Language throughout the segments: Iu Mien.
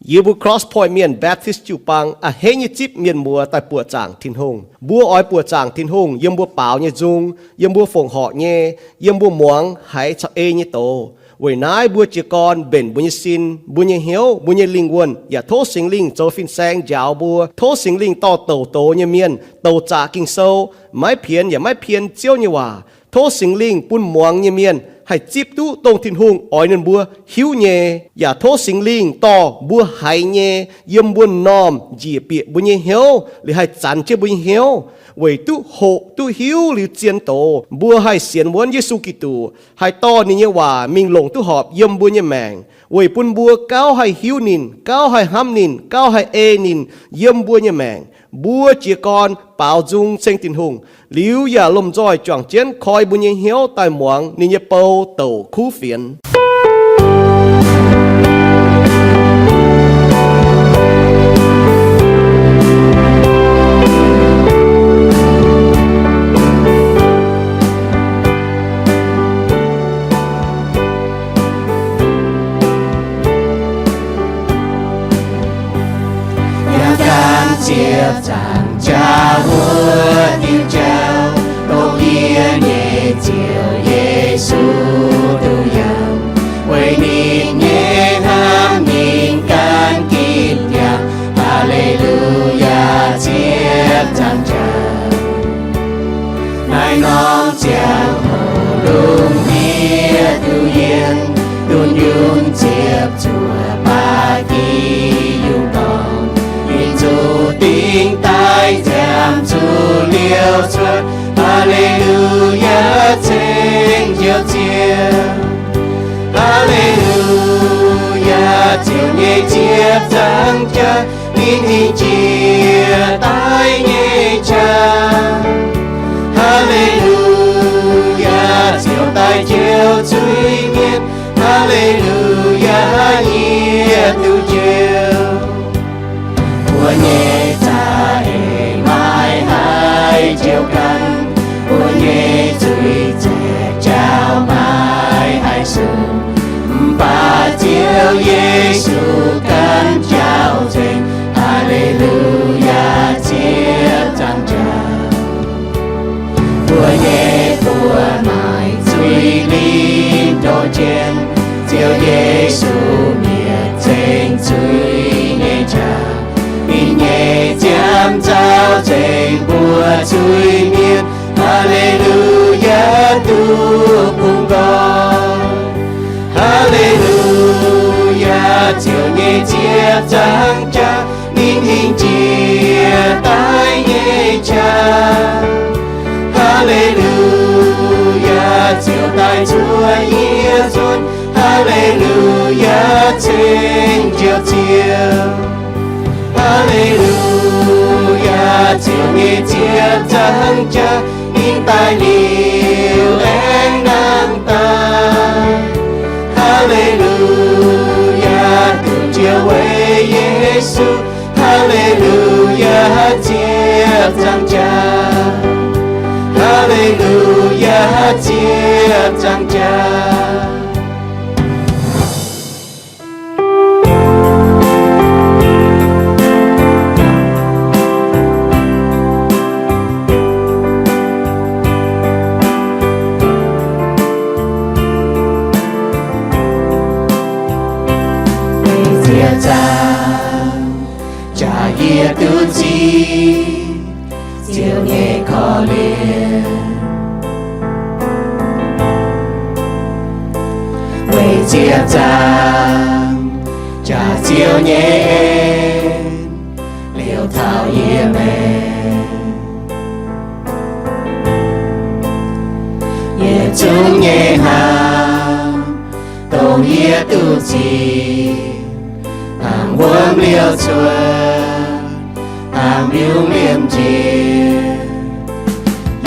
Yie mbuo Cross Point Mienh Baptist jiu-baang a'hneiv nyei zipv mienh muoz daaih buoqc zaangc Tin-Hungh. Mbuo oix buoqc zaangc Tin-Hungh yiem mbuo baaux nyei nzung, yiem mbuo fongc horc nyei, yiem mbuo muangx haiz caux ei nyei doz. Weic naaiv mbuo jiez gorn mbenc mbuo nyei sin, mbuo nyei hnyouv, mbuo nyei lingh wuonh, yaac tov Singx Lingh zoux fin-saeng njaaux mbuo. Tov Singx Lingh dorh douc doz nyei mienh, douc zaqc Ging-Sou, maiv pienx yaac maiv pien Ziouv nyei waac. Tov Singx Lingh bun muangx nyei mienh haih zipv duqv dongh Tin-Hungh oix ninh mbuo hiuv nyei, yaac tov Singx Lingh dorh mbuo haiz nyei yiem mbuo m'normh njiec bieqc mbuo nyei hnyouv, liuz haih zanx jienv mbuo nyei hnyouv, weic duqv hoqc duqv hiuv liuz zien doz, mbuo haih sienx wuonv Yesu Giduc, haih dorh ninh nyei waac mingh longc duqv horpc yiem mbuo nyei maengc, weic bun mbuo gauh haih hiuv ninh, gauh haih hnamv ninh, gauh haih ei ninh yiem mbuo nyei maengc. Mbuo jiez gorn baaux nzung ceng Tin-Hungh, liuz yaac lomh nzoih juangc jienv koi mbuo nyei hnyouv daaih muangx ninh nyei bou douc kuv fienx. Yaac gan ziepc zaangc jaa wuov diuh jauv, dongh yie nyei Ziouv Yesu duqv yangh. Weic ninh nyei hnamv ninh gan ginv yangh. Haa^le^lu^yaa, ziepc zaangc jaa. Naaiv norm ziangh hoc lungh ndiev duqv yienh, dunh yunh ziepc zuoqc baav gi yungh dorngh. Ninh zuqc dingh daaih nziaamv zuqc liouh cuotv. Haa^le^lu^yaa, ceng Ziouv Ziouv. Haa^le^lu^yaa, Ziouv nyei ziepc zaangc jaa, ninh hingh jiex daaih nyei qaqv. Haa^le^lu^yaa, Ziouv daaih jouv zuiz-mienh. Haa^le^lu^yaa, yie duqv jouv. Mbuo nyei za'eix maiv haih jouv ganh, mbuo nyei zuiz-zaeqv jauv maiv haih sung. Mv baac Ziouv Yesu ganh jauv nzengc. Haa^le^lu^yaa, ziepc zaangc jaa. Mbuo nyei buonc maaic zuiz lingh ndoh jien, Ziouv Yesu mietc ceng zuiz nyei qaqv. Ninh nyei nziaamv nzauh nzengc mbuo zuiz-mienh. Haa^le^lu^yaa, duqv bungx nqoi. Haa^le^lu^yaa, Ziouv nyei ziepc zaangc jaa, ninh hingh jiex daaih nyei qaqv. Haa^le^lu^yaa, Ziouv daaih cuotv yie nzuonx. Haa^le^lu^yaa, ceng Ziouv Ziouv. Haa^le^lu^yaa, Ziouv nyei ziepc zaangc jaa, ninh daaih liuz aengx nangh daaih. Haa^le^lu^yaa, duqv Ziouv weic Yesu. Haa^le^lu^yaa, ziepc zaangc jaa. Haa^le^lu^yaa, ziepc zaangc jaa. Weic ziepc zaangc jaa yie duqv zipv Ziouv nyei korv-lienh. Weic ziepc zaangc jaa Ziouv nyei en liouc taux yie maengc. Yietc zungv nyei hnaangx dongh yie duqv zipv, hnaangx wuom liouc cuotv, hnaangx mbiungc liemh njiec.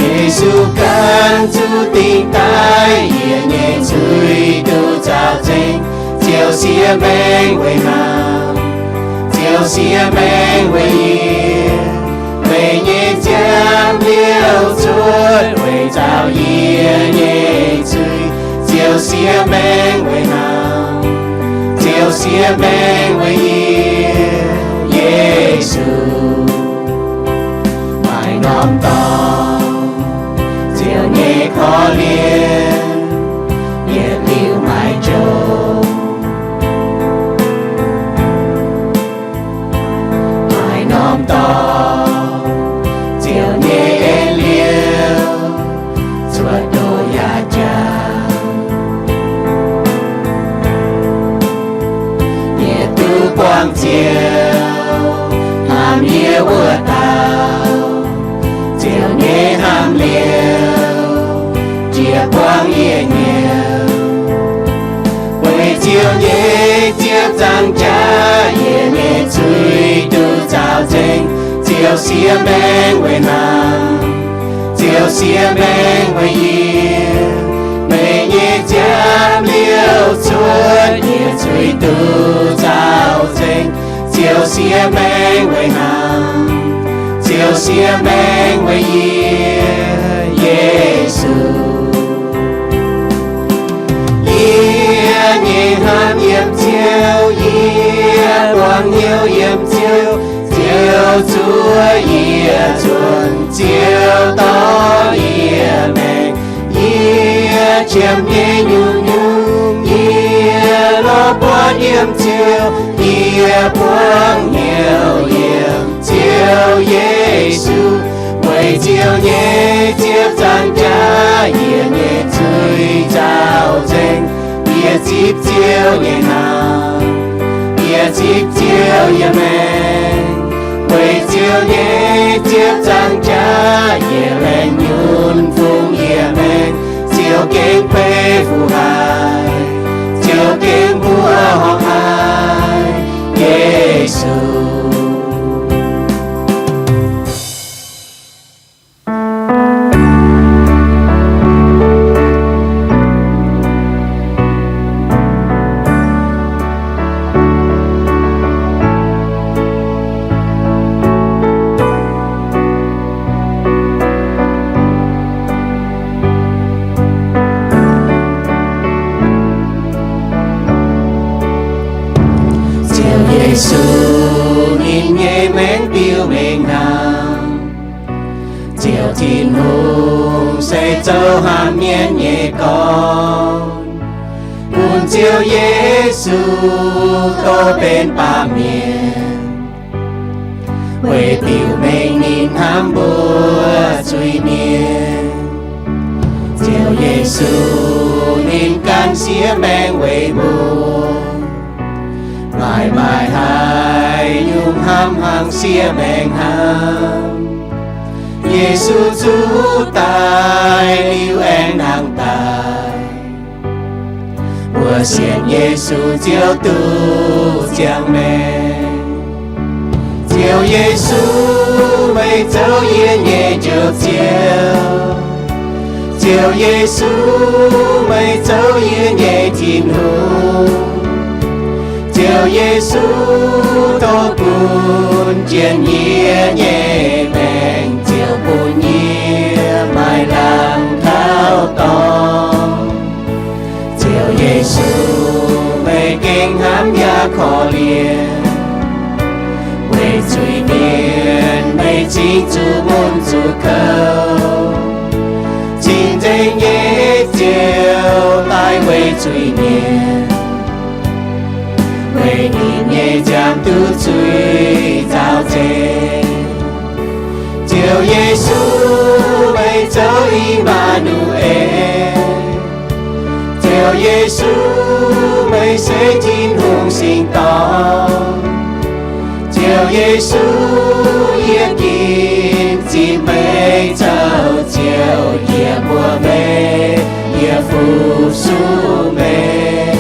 Yesu ganh zuqc dingh daaih, yie nyei zuiz duqv zaux nzengc. Ziouv siev maengh weic hnaangx, Ziouv siev maengh weic yie, meih nyei nziaamv liouc cuotv weic zaux yie nyei zuiz. Ziouv siev maengh weic hnaangx, Ziouv siev maengh weic yie, Ziouv hnamv yie wuov dauh, Ziouv nyei hnamv liuz, jiex buangv yie nyiemc. Weic Ziouv nyei ziepc nzaangc jaax, yie nyei zuiz duqv nzaaux nzengc. Ziouv siev maengc weic hnamv, Ziouv siev maengc weic yie. Meih nyei nziaamv liouh cuotv, yie zuiz duqv nzaaux nzengc. Ziouv siev maengc weic hnamv, Ziouv siev maengc weic yie, Yesu. Yie nyei hnamv yiem Ziouv, yie buangh hnyouv yiem Ziouv. Ziouv zuov yie nzuonx, Ziouv dorh yie maengx. Yie qiemx nyei nyungc-nyungc, yie lorz buatc yiem Ziouv. Yie buangh hnyouv yiem Ziouv Yesu. Weic Ziouv nyei ziepc nzaangc jaax, yie nyei zuiz nzaaux nzengc. Yie zipv Ziouv nyei hnamv, yie zipv Ziouv nyei maengc. Weic Ziouv nyei ziepc nzaangc jaax, yie laengz nyunc fungx yie maengc. Ziouv gengh beiv fuqv haic, Ziouv gengh mbuoqc horngh haic, Yesu. Ziouv Yesu, ninh nyei maengc biux mingh hnangv. Ziouv Tin-Hungh se zoux hnamv mienh nyei gorn, bun Ziouv Yesu dorh benx baamh mienh, weic biux mengh ninh hnamv mbuo zuiz-mienh. Ziouv Yesu, ninh ganh siev maengh weic mbuo. Maaih-maaih haaix nyungc hnamv hlang siev maengh hnamv, Yesu zuqc daaih liuz aengx nangh daaih. Mbuo sienx Yesu Ziouv duqv ziangh maengh. Ziouv Yesu, meih zoux yie nyei Njoux Ziouv. Ziouv Yesu, meih zoux yie nyei Tin-Hungh. Ziouv Yesu, tov gunv jienv yie nyei maengc, Ziouv bun yie maaih laangz taux dorngx. Ziouv Yesu, meih gengh hnamv yaac korv-lienh. Weic zuiz-mienh meih cingx zuqc mun zuqc kouv. Cing-Nzengc nyei Ziouv daaih weic zuiz-mienh, weic ninh nyei nziaamv duqv zuiz nzaaux nzengc. Ziouv Yesu, meih zoux I^maa^nu^en. Ziouv Yesu, meih se Tin-Hungh singx dorn. Ziouv Yesu, yie ginv zipv meih zoux Ziouv, yie mbuox meih, yie fu-sux meih.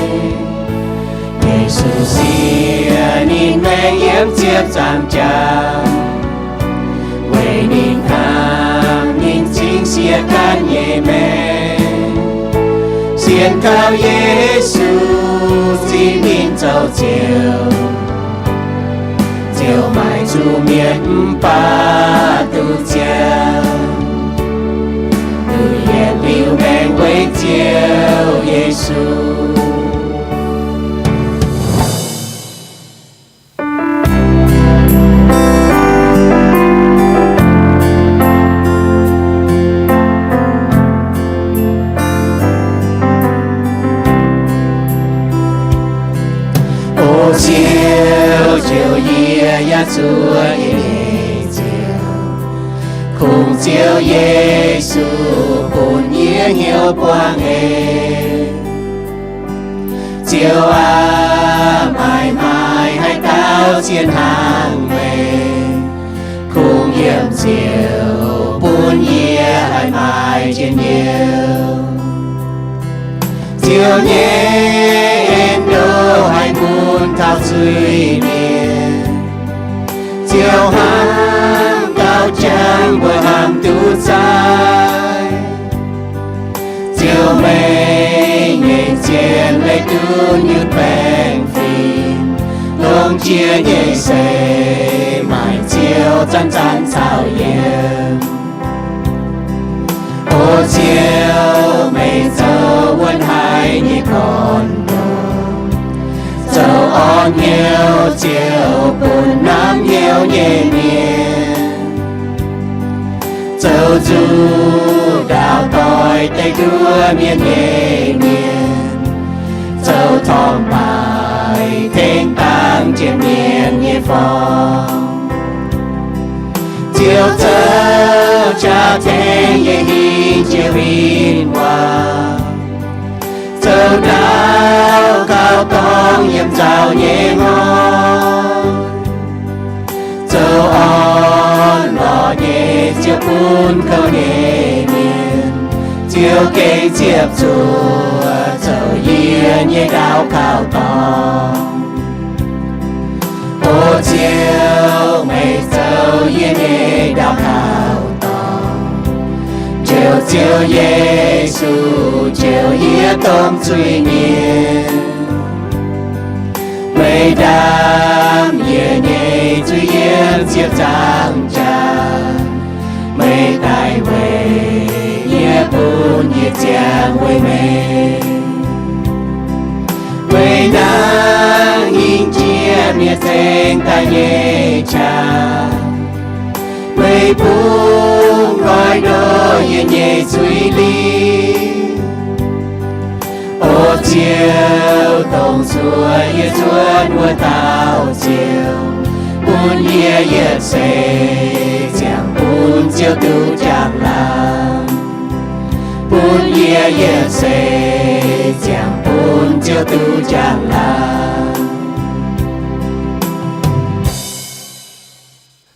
Yesu siev ninh maengh yiem ziepc nzaangc jaax, weic ninh hnamv ninh cingv siev ganh nyei maengh. Sienx kaux Yesu, zipv ninh zoux Ziouv, ziouc maaih zuqc mietc mv baac duqv ziangh, duqv yietc liuz maengh weic Ziouv Yesu. O Ziouv, Ziouv, yie yaac zuov yie nyei Ziouv, kungx Ziouv Yesu bun yie hnyouv buangh en. Ziouv aac, maaih maaih haaix dauh Ziouv, zien hnangv meih, kungx yiem Ziouv bun yie haih maaih njien-youh. Ziouv nyei en-ndoqv haih mun taux zuiz-mienh. Ziouv hnamv gauh jangx mbuo hnamv duqv zaih. Ziouv, meih nyei zien leiz dunv nyutc baengh fim, longc jiex nyei seix maaih Ziouv zanc-zanc caux yiem. O Ziouv, meih zoux wuonv haic nyei gorn-ndoqv, zoux orn hnyouv Ziouv bun namv hnyouv nyei mienh. Zoux nzuqc ndaauv doix deix nduov mienh nyei mienh, zoux torngv baaix tengx dangx jiex mienh nyei forng. Ziouv zoux jaa-tengx nyei hingh jiex win-wangc, zoux ndaauv gauh dorngx yiem nzauh nyei hnoi. Zoux orn-lorqc nyei Ziouv bun kouv nyei mienh, Ziouv gengh ziepc zuoqc zoux yie nyei ndaauv kaux dorngx. O Ziouv, meih zoux yie nyei ndaauv kaux dorngx, njoux Ziouv Yesu njoux yie domh zuiz-mienh. Meih ndaam yie nyei zuiz yiem ziepc nzaangc jaax, meih daic weic yie, bun yie ziangh weic meih. Meih hnangv hingh jiex mienh ceng daaih nyei qaqv, meih bungx nqoi ndoqv yie nyei zuiz-lingh. O Ziouv, dongh zuoqv yie cuotv wuov dauh Ziouv, bun yie yietc seix ziangh bun Ziouv duqv njang-laangc. Bun yie yietc seix ziangh bun Ziouv duqv njang-laangc.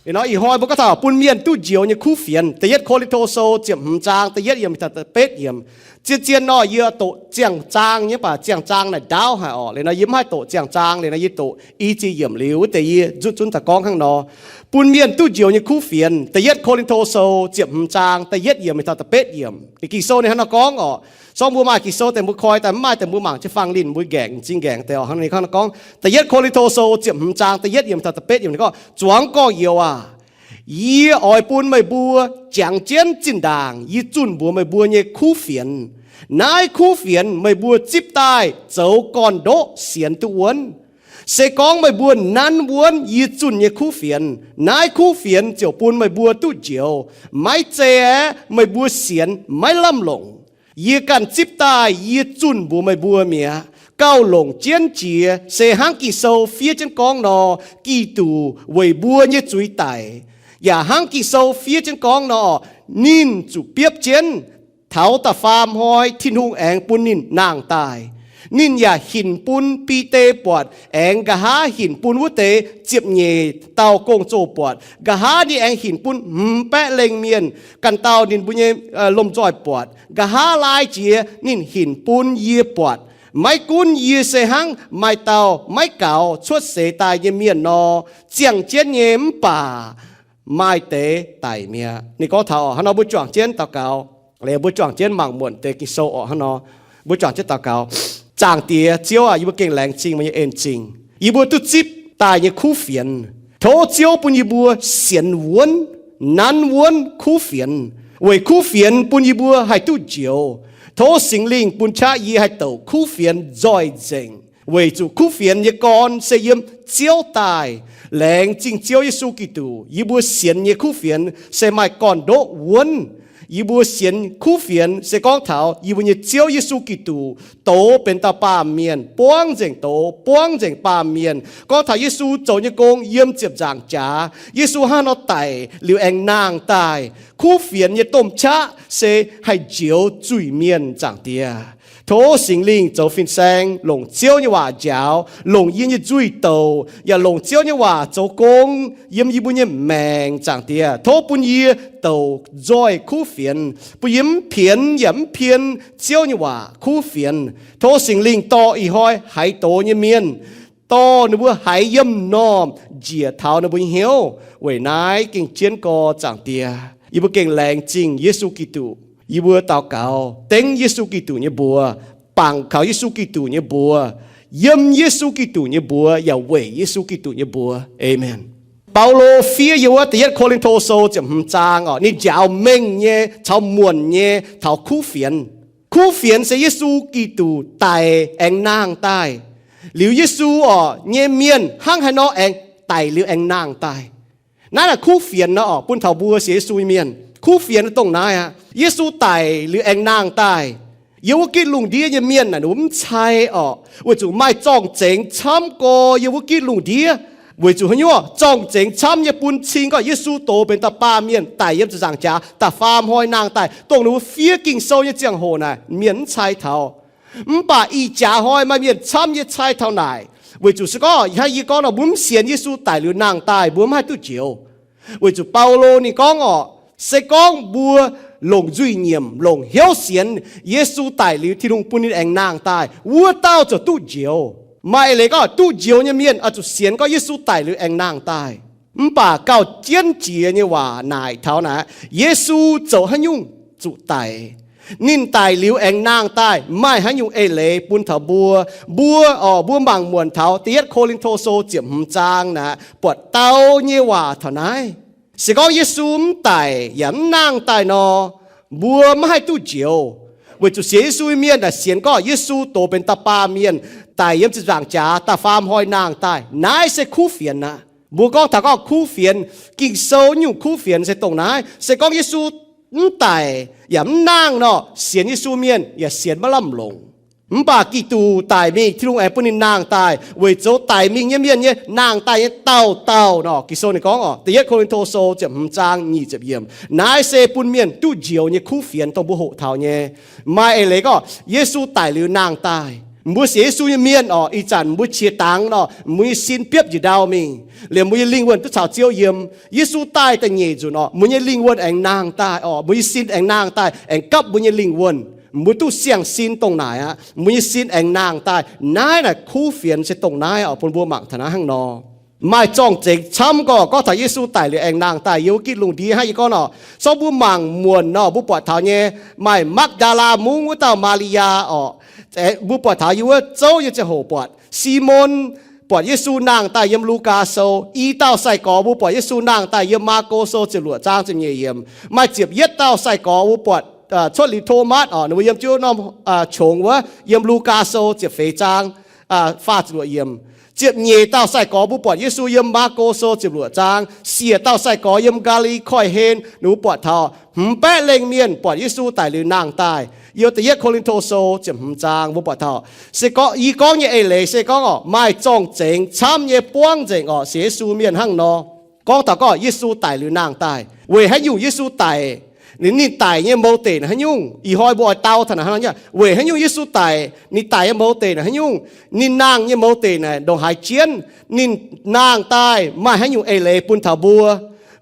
Liuz nor ih hnoi mbuo gorngv taux bun mienh duqv njoux nyei kuv fienx. Da'yietv Ko^lin^to Sou ziepc hmz zaang da'yietv yiemc taux da'betv yiemc. Zien-zien nor yie doqc ziangh zaang nyei, mv baac ziangh zaang naaic ndaauv haic orqc. Liuz nor yie mv haih doqc ziangh zaang, liuz nor yie doqc i ziex yiemc liuz wuov deix yie nzutv zunv daaih gorngv hnangv nor. Bun mienh duqv njoux nyei kuv fienx. Da'yietv Ko^lin^to Sou ziepc hmz zaang da'yietv yiemc taux da'betv yiemc. Ging-Sou ninh hnangv nor gorngv orqc. Sorng mbuo maaih Ging-Sou deix mbuo koi daaih, mv maaih deix mbuo mangc jienv fang linh mbuo nqaengc, m'zing nqaengc deix orqc. Hnangv ninh hnangv nor gorngv, Da'yietv Ko^lin^to Sou ziepc hmz zaang da'yietv yiemc taux da'betv yiemc ninh gorngv, Zuangx gorx-youz aac, yie oix bun meih mbuo jangx jienv zinh ndaangc yie zunh mbuox meih mbuo nyei kuv fienx. Naaiv kuv fienx meih mbuo zipv daaih zoux gorn-ndoqv sienx duqv wuonv. Se gorngv meih mbuo nanv wuonv yie zunh nyei kuv fienx, naaiv kuv fienx ziouc bun meih mbuo duqv njoux, maiv zei aeqv, meih mbuo sienx maiv lamh longc. Yie ganh zipv daaih yie zunh mbuox meih mbuo mi'aqv. Gauh longc jienv jiex se hnangv Ging-Sou fiev jienv gorngv nor, Giduc weic mbuo nyei zuiz daic. Yaac hnangv Ging-Sou fiev jienv gorngv nor, ninh zuqc biopv jienv. Taux da'faam hnoi Tin-Hungh aengx bun ninh nangh daaih. Ninh yaac hinc bun Bide buatc, aengx nqa'haav hinc bun wuov deix ziepc nyeic dauh gong-zoh buatc. Nqa'haav ninh aengx hinc bun hmz baeqv lengh mienh, ganh dauh ninh mbuo nyei lomh nzoih buatc. Nqa'haav laai jiex ninh hinc bun yie buatc. Maiv gunv yie se hnangv maaih dauh maiv gaux cuotv seix daaih nyei mienh nor, ziangh jienv nyei mv baac maaih deix daic mi'aqv. Ninh gorngv taux orqc, hnangv nor mbuo juangc jienv daux gaux. Liuz mbuo juangc jienv mangc muonc deix Ging-Sou orqc, hnangv nor mbuo juangc jienv daux gaux. Zaangc Diex Ziouv aac, yie mbuo gengh laengz zingh meih nyei en-zingh. Yie mbuo duqv zipv daaih nyei kuv fienx, tov Ziouv bun yie mbuo sienx wuonv, nanv wuonv kuv fienx, weic kuv fienx bun yie mbuo haih duqv njoux. Tov Singx Lingh bun qaqv yie haih douc kuv fienx nzoih nzengc, weic zuqc kuv fienx nyei gorn se yiem Ziouv daaih. Laengz zingh Ziouv Yesu Giduc, yie mbuo sienx nyei kuv fienx se maaih gorn-ndoqv wuonv. Yie mbuo sienx kuv fienx se gorngv taux yie mbuo nyei Ziouv Yesu Giduc douz benx dauh baamh mienh, buangv nzengc douz, buangv nzengc baamh mienh. Gorngv taux Yesu zoux nyei gong yiem ziepc nzaangc jaax, Yesu hnangv nor daic liuz aengx nangh daaih, kuv fienx nyei domh qaqv se haih njoux zuiz-mienh, Zaangc Diex. Tov Singx Lingh zoux fin-saeng, longc Ziouv nyei waac njaaux, longc yie nyei nzuih douc, yaac longc Ziouv nyei waac zoux gong yiem yie mbuo nyei maengc, Zaangc Diex. Tov bun yie douc nzoih kuv fienx, bun yie mv pienx yaac mv pien Ziouv nyei waac kuv fienx. Tov Singx Lingh dorh ih hnoi haiz doz nyei mienh, dorh ninh mbuo haiz yiem normh njiec taux ninh mbuo nyei hnyouv. Weic naaiv gengh jienv gorx, Zaangc Diex, yie mbuo gengh laengz zingh Yesu Giduc. Yie mbuo daux gaux dengv Yesu Giduc nyei mbuox, bangc kaux Yesu Giduc nyei mbuox, yiem Yesu Giduc nyei mbuox, yaac weic Yesu Giduc nyei mbuox. Aamen. Baulo fiev yiem wuov Da'yietv Ko^lin^to Sou ziepc hmz zaang orqc, ninh njaaux mengh nyei caux muonc nyei taux kuv fienx. Kuv fienx se Yesu Giduc daic aengx nangh daaih. Liuz Yesu orqc nyei mienh hnangv haaix nor aengx daic liuz aengx nangh daaih. Naaiv naaic kuv fienx nor orqc, bun taux mbuo sienx Yesu nyei mienh. Kuv fienx dongh naaiv aqv. Yesu daic liuz aengx nangh daaih. Yiem wuov gitv lungh ndiev nyei mienh naaic, ninh mbuo mv cai orqc, weic zuqc maaih zorng-zengx camv gorx yiem wuov gitv lungh ndiev. Weic zuqc haaix nyungc? Zorng-zengx camv nyei bun cing gorngv Yesu doz benx da'baamh mienh daic yiem ziepc nzaangc jaax, da'faam hnoi nangh daaih. Dongh ninh mbuo fiev Ging-Sou nyei ziangh hoc naaic, mienh mv cai taux. Mv baac ih jaax hnoi maaih mienh camv nyei cai taux naaic. Weic zuqc se gorngv hnangv yie gorngv nor, mbuo mv sienx Yesu daic liuz nangh daaih, mbuo mv haih duqv njoux. Weic zuqc Baulo ninh gorngv orqc, se gorngv mbuo longc nzuih nyiemc, longc hnyouv sienx Yesu daic liuz Tin-Hungh bun ninh aengx nangh daaih, wuov dauh ziouc duqv njoux. Maaih eix leiz gorngv duqv njoux nyei mienh oix zuqc sienx gorngv Yesu daic liuz aengx nangh daaih. Mv baac gauh jienv jiex nyei waac naaic taux naaic, Yesu zoux haaix nyungc zuqc daic, ninh daic liuz aengx nangh daaih, maaih haaix nyungc eix leiz bun taux mbuo. Mbuo orqc, mbuo mangc muonc taux Da'yietv Ko^lin^to Sou ziepc hmz zaang naaic buatc dau nyei waac taux naaiv. Se gorngv Yesu mv daic yaac mv nangh daaih nor, mbuo maiv haih duqv njoux. Weic zuqc sienx Yesu nyei mienh naaic sienx gorngv Yesu doz benx da'baamh mienh, daic yiem ziepc nzaangc jaax, da'faam hnoi nangh daaih. Naaiv se kuv fienx aqv. Mbuo gorngv taux gorngv kuv fienx, Ging-Sou nyungc kuv fienx se dongh naaiv. Se gorngv Yesu mv daic yaac mv nangh nor, sienx Yesu mienh yaac sienx maiv lamh longc. Mv baac Giduc daic mingh, Tin-Hungh aengx bun ninh nangh daaih weic zoux daic mingh nyei mienh nyei nangh daaih nyei dauh dauh nor. Ging-Sou ninh gorngv orqc, Da'yietv Ko^lin^to Sou ziepc hmz zaang nyic ziepc yiemc. Naaiv se bun mienh duqv njoux nyei kuv fienx dongh mbuo hoqc taux nyei. Maaih eix leiz gorngv Yesu daic liuz nangh daaih. Mbuo sienx Yesu nyei mienh orqc, ih zanc mbuo qiex dangx nor, mbuo nyei sin biopv njiec ndau mingh, liemh mbuo nyei lingh wuonh duqv caux Ziouv yiem. Yesu daaih da'nyeic nzunc orqc, mbuo nyei lingh wuonh aengx nangh daaih orqc, mbuo nyei sin aengx nangh daaih, aengx gapv mbuo nyei lingh wuonh. Mbuo duqv siang-sin dongh naaic aqv, mbuo nyei sin aengx nangh daaih. Naaiv naaic kuv fienx se dongh naaiv orqc, bun mbuo mangc taux naaiv hnangv nor. Maaih zorng-zengx camv gorx, gorngv taux Yesu daic liuz aengx nangh daaih yiem wuov gitv lungh ndiev hnangv yie gorngv nor. Sorng mbuo mangc muonc nor, mbuo buatc taux nyei maaih Makv^ndaa^laa Mungv wuov dauh Maa^li^yaa orqc. Mbuo buatc taux yiem wuov zouv nyei ziangh hoc buatc Simon, buatc Yesu nangh daaih yiem Lugaa Sou. I dauh sai-gorx mbuo buatc Yesu nangh daaih yiem Maako Sou ziepc luoqc zaang ziepc nyeic yiemc. Maaih ziepc yietv dauh sai-gorx mbuo buatc cuotv liuz Tomatv orqc, ninh mbuo yiem jienv norm qongx wuov, yiem Lugaa Sou ziepc feix zaang faah ziepc luoqc yiemc. Ziepc nyeic dauh sai-gorx mbuo buatc Yesu yiem Maako Sou ziepc luoqc zaang. Siec dauh sai-gorx yiem Gaa^li^li Koiv-Hen, ninh mbuo buatc taux hmz baeqv lengh mienh buatc Yesu daic liuz nangh daaih. Yiem Da'yietv Ko^lin^to Sou ziepc hmz zaang mbuo buatc taux. Se gorngv yie gorngv nyei eix leiz se gorngv orqc, maaih zorng-zengx camv nyei buangv nzengc orqc, sienx Yesu mienh hnangv nor. Gorngv taux gorngv Yesu daic liuz nangh daaih, weic haaix nyungc Yesu daic? Ninh daic nyei mouz deic naaic haaix nyungc? Ih hnoi mbuo oix dau taux naaic hnangv nor, weic haaix nyungc Yesu daic? Ninh daic nyei mouz deic naaic haaix nyungc? Ninh nangh nyei mouz deic naaic ndongc haaix jienv? Ninh nangh daaih maaih haaix nyungc eix leiz bun taux mbuo?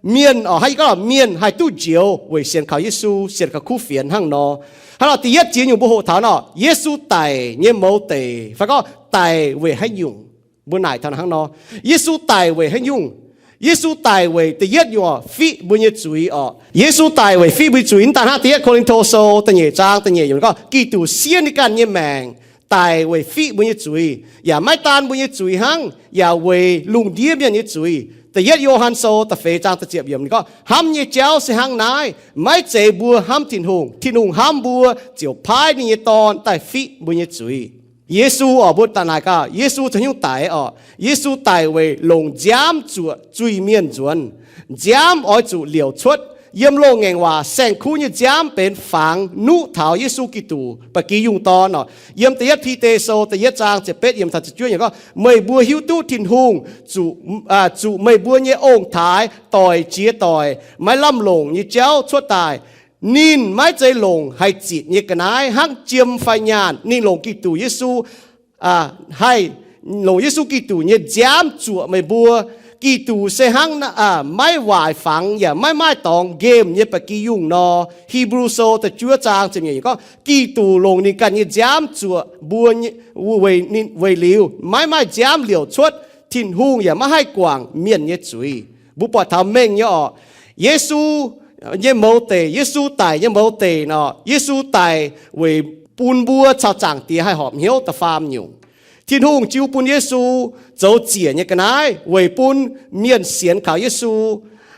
Mienh orqc, hnangv yie gorngv, mienh haih duqv njoux weic sienx kaux Yesu, sienx kaux kuv fienx hnangv nor. Hnangv nor da'yietv ziex nyungc mbuo hoqc taux nor, Yesu daic nyei mouz deic fai gorngv daic weic haaix nyungc? Mbuo naaic taux hnangv nor, Yesu daic weic haaix nyungc? Yesu daic weic da'yietv nyungc orqc, fiqv mbuo nyei zuiz orqc. Yesu daic weic fiqv mbuo nyei zuiz. Mv daan hnangv, Da'yietv Ko^lin^to Sou da'nyeic zaang da'nyeic yiemc gorngv, Giduc siev ninh ganh nyei maengc daic weic fiqv mbuo nyei zuiz, yaac maiv daan mbuo nyei zuiz hnangv, yaac weic lungh ndiev mienh nyei zuiz. Da'yietv Yo^han Sou da'feix zaang da'ziepc yiemc ninh gorngv, hnamv nyei jauv se hnangv naaiv, maiv zeiz mbuo hnamv Tin-Hungh. Tin-Hungh hnamv mbuo ziouc paaiv ninh nyei Dorn daaih fiqv mbuo nyei zuiz. Yesu orqc, mbuo daaih naaic gaax, Yesu zoux haaix nyungc daic orqc? Yesu daic weic longc nziaamv zuoqc zuiz-mienh nzuonx. Nziaamv oix zuqc liouc cuotv. Yiem loz-ngaengc waac saeng-kuv nyei nziaamv benx fangx nuqv taux Yesu Giduc, ba'gi yungh dorn orqc. Yiem Da'yietv Bide Sou da'yietv zaang ziepc betv yiemc taux ziepc juov yiemc gorngv, meih mbuo hiuv duqv Tin-Hungh zuqc, zuqc meih mbuo nyei ong-taaix doic jiex doic, maiv lamh longc nyei jauv cuotv daaih. Ninh maiv zeiz longc haih zitc nyei ga'naaiv hnangv jiem fai nyaanh. Ninh longc Giduc Yesu, haih longc Yesu Giduc nyei nziaamv zuoqc meih mbuo. Giduc se hnangv maiv waaic fangx yaac maiv maaih dorngx nqemh nyei ba'gi yungh nor. Hipv^lu Sou da'juov zaang ziepc nyeic gorngv, Giduc longc ninh ganh nyei nziaamv zuoqc mbuo weic liuz maiv maaih nziaamv liouc cuotv Tin-Hungh yaac maiv haih guangc mienh nyei zuiz. Mbuo buatc taux mengh nyei orqc. Yesu nyei mouz deic, Yesu daic nyei mouz deic nor, Yesu daic weic bun mbuo caux Zaangc Diex haih horpc hnyouv da'faam nyungc. Tin-Hungh jiu bun Yesu zoux ziec nyei ga'naaiv weic bun mienh sienx kaux Yesu,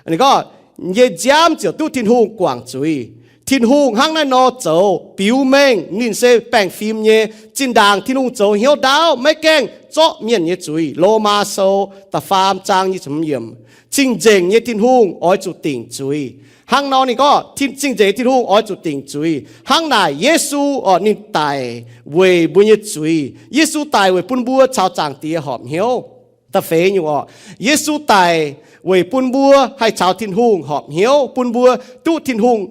ninh gorngv, nyei nziaamv ziouc duqv Tin-Hungh guangc zuiz. Tin-Hungh hnangv naaiv nor zoux biux mengh ninh se baengh fim nyei. Zinh ndaangc Tin-Hungh zoux hnyouv ndaauv maiv gaengh zorqv mienh nyei zuiz. Lomaa Sou da'faam zaang nyic ziepc hmz yiemc. Cing-nzengc nyei Tin-Hungh oix zuqc dingc zuiz. Hnangv nor ninh gorngv, cing-nzengc nyei Tin-Hungh oix zuqc dingc zuiz. Hnangv naaic Yesu orqc, ninh daic weic mbuo nyei zuiz. Yesu daic weic bun mbuo caux Zaangc Diex horpc hnyouv. Da'feix nyungc orqc, Yesu daic weic bun mbuo haih caux Tin-Hungh horpc hnyouv, bun mbuo duqv Tin-Hungh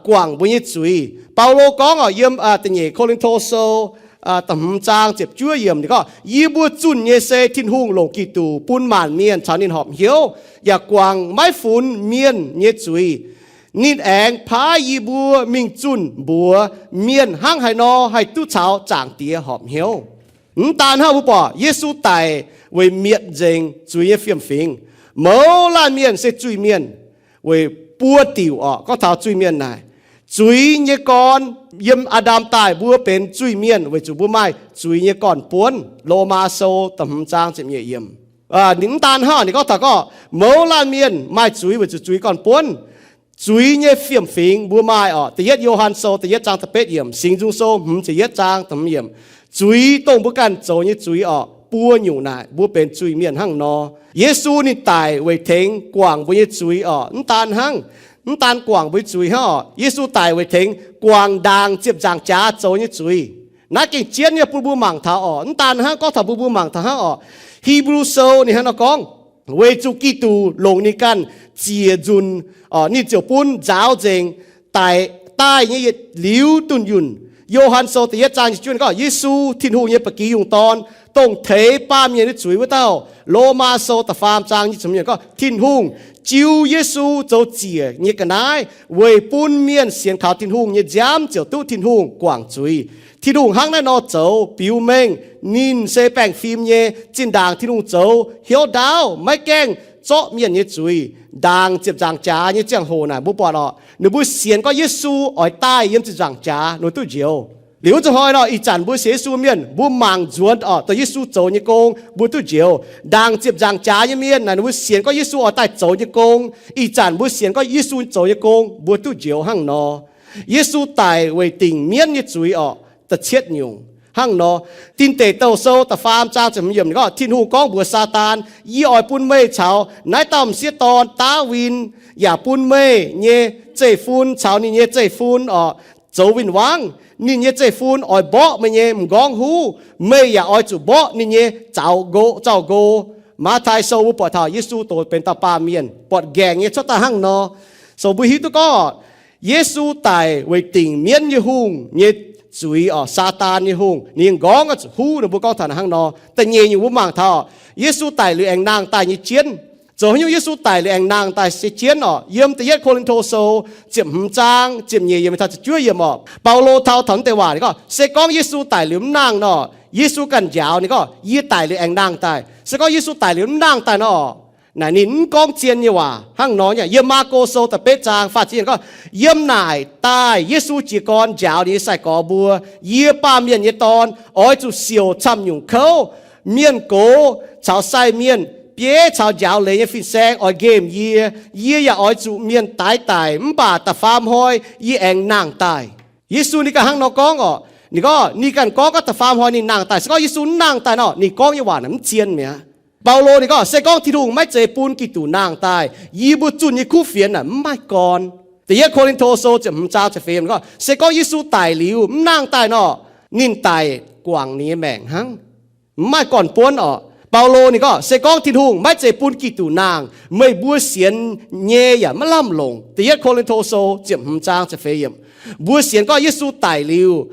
guangc mbuo nyei zuiz. Baulo gorngv orqc, yiem da'nyeic Ko^lin^to Sou da'hmz zaang ziepc juov yiemc ninh gorngv, yie mbuo zunh nyei se Tin-Hungh longc Giduc bun maanc mienh caux ninh horpc hnyouv, yaac guangc maiv funx mienh nyei zuiz. Ninh aengx paaiv yie mbuo mingh zunh mbuox mienh hnangv haaix nor haih duqv caux Zaangc Diex horpc hnyouv. Mv daan hnangv, mbuo buatc Yesu daic weic mietc nzengc zuiz nyei fiem-fingx. Mouz laanh mienh se zuiz-mienh weic buo diuc orqc. Gorngv taux zuiz-mienh naaic, zuiz nyei gorn, yiem Aa^ndam daaih mbuo benx zuiz-mienh weic zuqc mbuo maaih zuiz nyei gorn-buonv. Lomaa Sou da'hmz zaang ziepc nyeic yiemc. Ninh mv daan hnangv, ninh gorngv taux gorngv mouz laanh mienh maaih zuiz weic zuqc zuiz gorn-buonv. Zuiz nyei fiem-fingx mbuo maaih orqc, da'yietv Yo^han Sou da'yietv zaang da'betv yiemc, Singx Nzung Sou hmz ziepc yietv zaang da'hmz yiemc. Zuiz dongh mbuo ganh zoux nyei zuiz orqc, buo nyungc naaic mbuo benx zuiz-mienh hnangv nor. Yesu ninh daic weic tengx guangc mbuo nyei zuiz orqc. Mv daan hnangv, mv daan guangc mbuo nyei zuiz hnangv orqc, Yesu daic weic tengx guangc ndaangc ziepc nzaangc jaax zoux nyei zuiz. Naaiv gengh jienv nyei bun mbuo mangc taux orqc. Mv daan hnangv, gorngv taux mbuo, mbuo mangc taux hnangv orqc, Hipv^lu Sou ninh hnangv nor gorngv, weic zuqc Giduc longc ninh ganh ziec nzunc, ninh ziouc bun nzaaux nzengc daic daaih nyei yietc liuz dunh yunh. Yo^han Sou da'yietv zaang nyic juov gorngv, Yesu, Tin-Hungh nyei ba'gi yungh Dorn, dongh teix baamh mienh nyei zuiz wuov dauh. Lomaa Sou da'faam zaang nyic ziepc hmz gorngv, Tin-Hungh jiu Yesu zoux ziec nyei ga'naaiv weic bun mienh sienx kaux Tin-Hungh nyei nziaamv ziouc duqv Tin-Hungh guangc zuiz. Tin-Hungh hnangv naaiv nor zoux biux mengh ninh se baengh fim nyei. Zinh ndaangc Tin-Hungh zoux hnyouv ndaauv maiv gaengh zorqv mienh nyei zuiz, ndaangc ziepc nzaangc jaax nyei ziangh hoc naaic mbuo buatc orqc, ninh mbuo sienx gorngv Yesu oix daaih yiem ziepc nzaangc jaax nor duqv njoux. Liuz wuov zanc hnoi nor, ih zanc mbuo sienx Yesu mienh mbuo mangc nzuonx orqc, dongh Yesu zoux nyei gong mbuo duqv njoux. Ndaangc ziepc nzaangc jaax nyei mienh naaic ninh mbuo sienx gorngv Yesu oix daaih zoux nyei gong, ih zanc mbuo sienx gorngv Yesu zoux nyei gong mbuo duqv njoux hnangv nor. Yesu daic weic dingc mienv nyei zuiz orqc. Da'cietv nyungc hnangv nor, Din Deic Douh Sou da'faam zaang ziepc hmz yiemc gorngv, Tin-Hungh gorngv mbuox Saadaan, Yie oix bun meih caux naaiv dauh m'sieqv dorn, Ndaawitv, yaac bun meih nyei zeiv-fun caux ninh nyei zeiv-fun orqc, zoux win-wangv. Ninh nyei zeiv-fun oix mborqv meih nyei m'nqorngv huv. Meih yaac oix zuqc mborqv ninh nyei zaux nqo, zaux nqo. Matv^taai Sou mbuo buatc taux Yesu doz benx dauh baamh mienh, buatc nqaengc nyei cuotv daaih hnangv nor. So mbuo hiuv duqv gorngv Yesu daic weic dingc mienv nyei hungh nyei zuiz orqc, Saadaan nyei hungh, ninh nyei m'nqorngv oix zuqc huv. Ninh mbuo gorngv taux hnangv nor. Da'nyeic nyungc mbuo mangc taux Yesu daic liuz aengx nangh daaih nyei jienv. Zoux haaix nyungc Yesu daic liuz aengx nangh daaih se jienv orqc? Yiem da'yietv Ko^lin^to Sou ziepc hmz zaang ziepc nyeic yiemc taux ziepc juov yiemc orqc, Baulo taux taux naaiv deix waac ninh gorngv, se gorngv Yesu daic liuz mv nangh nor, Yesu ganh njaaux ninh gorngv, Yie daic liuz aengx nangh daaih. Se gorngv Yesu daic liuz mv nangh daaih nor, naaic ninh mv gorngv zien nyei waac hnangv nor. Yiem Maako Sou da'betv zaang faah ziepc gorngv, Yiem naaic daaih Yesu jiez gorn njaaux ninh nyei sai-gorx mbuo, Yie, Baamh Mienh nyei Dorn, oix zuqc siouc camv-nyungc kouv. Mienh gox caux sai mienh, bieiv caux njaaux leiz nyei fin-saeng oix nqemh yie. Yie yaac oix zuqc mienh daix daic, mv baac da'faam hnoi yie aengx nangh daaih. Yesu ninh ganh hnangv nor gorngv orqc. Ninh gorngv, ninh ganh gorngv, gorngv da'faam hnoi ninh nangh daaih. Se gorngv Yesu mv nangh daaih nor, ninh gorngv nyei waac naaic mv zien mi'aqv. Baulo ninh gorngv, se gorngv Tin-Hungh maiv zeiz bun Giduc nangh daaih, yie mbuo zunh nyei kuv fienx naaic mv maaih gorn. Da'yietv Ko^lin^to Sou ziepc hmz zaang ziepc feix gorngv, se gorngv Yesu daic liuz mv nangh daaih nor, ninh daic guangc ninh nyei maengc hnangv, mv maaih gorn-buonv orqc. Baulo ninh gorngv, se gorngv Tin-Hungh maiv zeiz bun Giduc nangh, meih mbuo sienx nyei yaac maiv lamh longc. Da'yietv Ko^lin^to Sou ziepc hmz zaang ziepc feix yiemc. Mbuo sienx gorngv Yesu daic liuz,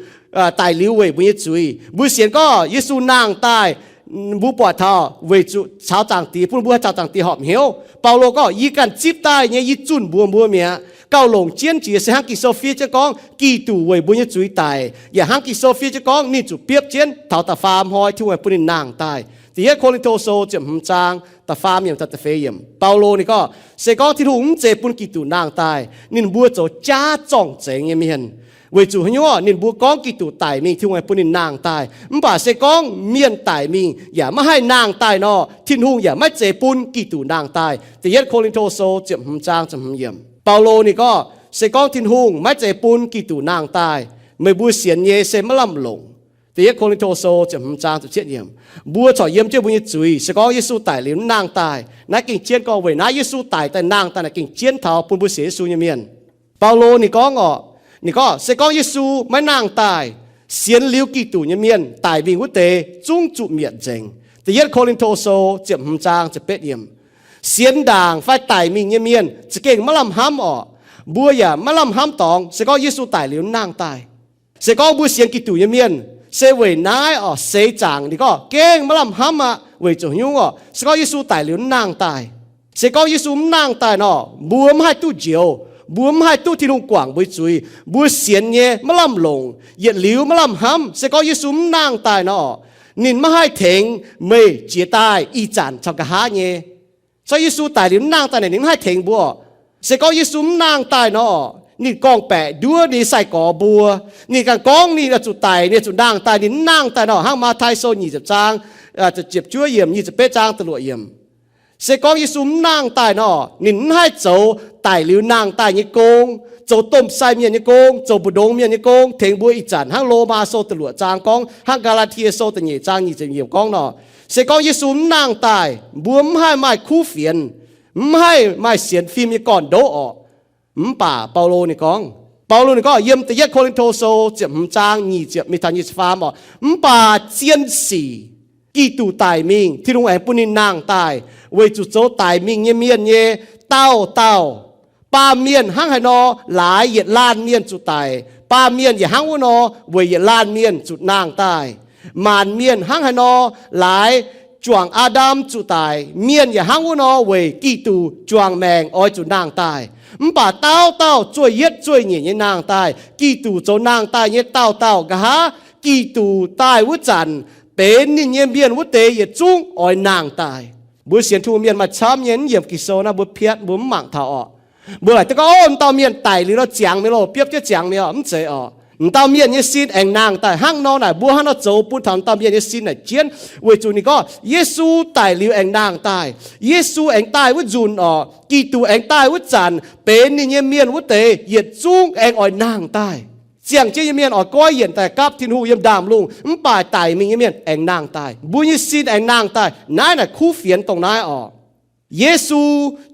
daic liuz weic mbuo nyei zuiz. Mbuo sienx gorngv Yesu nangh daaih, mbuo buatc taux weic zuqc caux Zaangc Diex, bun mbuo haih caux Zaangc Diex horpc hnyouv. Baulo gorngv, yie ganh zipv daaih nyei, yie zunh mbuox mbuo mi'aqv. Gauh longc jienv jiex se hnangv Ging-Sou fiev jienv gorngv Giduc weic mbuo nyei zuiz daic, yaac hnangv Ging-Sou fiev jienv gorngv ninh zuqc biopv jienv taux da'faam hnoi Tin-Hungh aengx bun ninh nangh daaih. Da'yietv Ko^lin^to Sou ziepc hmz zaang da'faam yiemc taux da'feix yiemc. Baulo ninh gorngv, se gorngv Tin-Hungh mv zeiz bun Giduc nangh daaih, ninh mbuo zoux jaav zorng-zengx nyei mienh. Weic zuqc haaix nyungc? Ninh mbuo gorngv Giduc daic mingh, Tin-Hungh aengx bun ninh nangh daaih. Mv baac se gorngv mienh daic mingh yaac maiv haih nangh daaih nor, Tin-Hungh yaac maiv zeiz bun Giduc nangh daaih. Da'yietv Ko^lin^to Sou ziepc hmz zaang ziepc hmz yiemc. Baulo ninh gorngv, se gorngv Tin-Hungh maiv zeiz bun Giduc nangh daaih, meih mbuo sienx nyei se maiv lamh longc. Da'yietv Ko^lin^to Sou ziepc hmz zaang ziepc cietv yiemc. Mbuo corc yiem jienv mbuo nyei zuiz, se gorngv Yesu daic liuz mv nangh daaih, naaiv gengh jienv gorngv weic naaiv Yesu daic daaih nangh daaih naaic gengh jienv taux bun mbuo sienx Yesu nyei mienh. Baulo ninh gorngv orqc, ninh gorngv, se gorngv Yesu maiv nangh daaih, sienx liuz Giduc nyei mienh daic mingh wuov deix zungv zuqc mietc nzengc. Da'yietv Ko^lin^to Sou ziepc hmz zaang ziepc betv yiemc. Sienx ndaangc fai daic mingh nyei mienh za'gengh maiv lamh hnamv orqc. Mbuo yaac maiv lamh hnamv dorngx se gorngv Yesu daic liuz mv nangh daaih. Se gorngv mbuo sienx Giduc nyei mienh, se weic naaiv orqc, seix zaangc ninh gorngv gengh maiv lamh hnamv aqv. Weic zuqc haaix nyungc orqc? Se gorngv Yesu daic liuz mv nangh daaih. Se gorngv Yesu mv nangh daaih nor, mbuo mv haih duqv njoux, mbuo mv haih duqv Tin-Hungh guangc mbuo nyei zuiz, mbuo sienx nyei maiv lamh longc, yietc liuz maiv lamh hnamv. Se gorngv Yesu mv nangh daaih nor, ninh maiv haih tengx meih jiex daaih ih zanc caux nqa'haav nyei. Se Yesu daic liuz mv nangh daaih naaic ninh mv haih tengx mbuo. Se gorngv Yesu mv nangh daaih nor, ninh gorngv-baeqc nduov ninh nyei sai-gorx mbuo. Ninh ganh gorngv ninh zuqc daic, ninh zuqc nangh daaih, ninh mv nangh daaih nor, hnangv Matv^tai Sou nyic ziepc zaang ziepc juov yiemc, nyic ziepc betv zaang da'luoqc yiemc. Se gorngv Yesu mv nangh daaih nor, ninh mv haih zoux daic liuz nangh daaih nyei gong, zoux domh sai mienh nyei gong, zoux mbu'ndongx mienh nyei gong, tengx mbuo ih zanc hnangv Lomaa Sou da'luoqc zaang gorngv, hnangv Gaa^laa^tie Sou da'nyeic zaang nyic ziepc yiemc gorngv nor. Se gorngv Yesu mv nangh daaih, mbuo mv haih maaih kuv fienx, mv haih maaih sienx fim nyei gorn-ndoqv orqc. Mv baac Baulo ninh gorngv, Baulo ninh gorngv yiem da'yietv Ko^lin^to Sou ziepc hmz zaang nyic ziepc mingh taux nyic ziepc faam orqc, mv baac zien sic Giduc daic mingh, Tin-Hungh aengx bun ninh nangh daaih, weic zuqc zoux daic mingh nyei mienh nyei dauh dauh, baamh mienh hnangv haaix nor laaix yietc laanh mienh zuqc daic, baamh mienh yaac hnangv wuov nor weic yietc laanh mienh zuqc nangh daaih. Maanc mienh hnangv haaix nor laaix juangc Aa^ndam zuqc daic, mienh yaac hnangv wuov nor weic Giduc juangc maengc oix zuqc nangh daaih. Mv baac dauh dauh zueih yietv zueih nyeic nyei nangh daaih. Giduc zoux nangh daaih nyei dauh dauh nqa'haav Giduc daaih wuov zanc, benx ninh nyei mienh wuov deix yietc zungv oix nangh daaih. Mbuo sienx Tin-Hungh mienh maaih camv nyei mv yiemc Ging-Sou naaiv mbuo piatv, mbuo mv mangc taux orqc. Mbuo laaic duqv gorngv, Ov, m'dauh mienh daic liuz nor ziangx mi'aqv loh, biopv jienv ziangx mi'aqv orqc. Mv zeiz orqc. M'dauh mienh nyei sin aengx nangh daaih hnangv nor naaic, mbuo hnangv nor zoux bun taux m'dauh mienh nyei sin naaic jienv. Weic zuqc ninh gorngv Yesu daic liuz aengx nangh daaih. Yesu aengx daaih wuov nzunc orqc, Giduc aengx daaih wuov zanc, benx ninh nyei mienh wuov deix yietc zungv aengx oix nangh daaih. Ziangh jienv nyei mienh oix goiv yienc daaih gapv Tin-Hungh yiem ndaamv-lungh, mv baac daic mingh nyei mienh aengx nangh daaih. Mbuo nyei sin aengx nangh daaih. Naaiv naaic kuv fienx dongh naaiv orqc. Yesu